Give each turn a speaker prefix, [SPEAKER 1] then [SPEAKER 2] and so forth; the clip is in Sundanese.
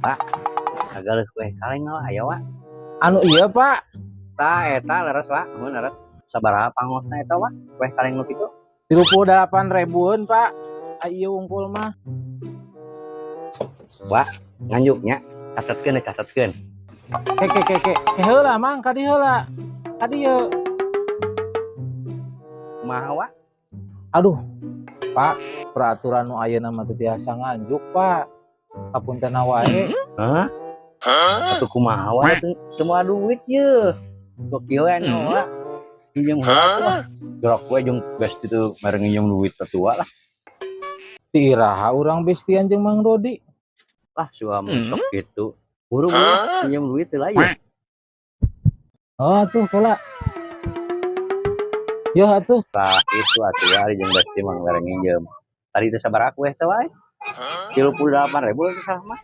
[SPEAKER 1] Pak, ngagaleuh kue kaleng lah, aya, Wak?
[SPEAKER 2] Anu iya, Pak.
[SPEAKER 1] Tah, eta leres, Pak. Mun leres. Sabaraha pangosna eta, Wak? Kue kaleng nu kitu?
[SPEAKER 2] 38 ribuan, Pak. Ayo unggul mah.
[SPEAKER 1] Wak, nganjuknya. Catetkeun, catetkeun.
[SPEAKER 2] Ke ke ke ke. Ke heula, Mang, kadi heula. Kadi ye.
[SPEAKER 1] Kumaha, Wak?
[SPEAKER 2] Aduh. Pak, peraturan nu ayeuna mah teu tiasa nganjuk, Pak. Hapunten wae.
[SPEAKER 1] Hah? Atuh kumaha, Wak? Teu teu moal duit ye. Kok kieu we anu, Wak? Pinjem heula tuh lah. Gerak we jeung geus itu mere nginjem duit tua lah.
[SPEAKER 2] Ti iraha urang bestian jeung Mang Dodi?
[SPEAKER 1] Lah, suami sok gitu. Buru-buru pinjem duit teh lah ye.
[SPEAKER 2] Oh, tuh kela. Yo atuh.
[SPEAKER 1] Tah, itu atuh ya ari jeung besti mah mere nginjem. Tadi teh sabaraha kue teh wae? 38.000 itu salah mah.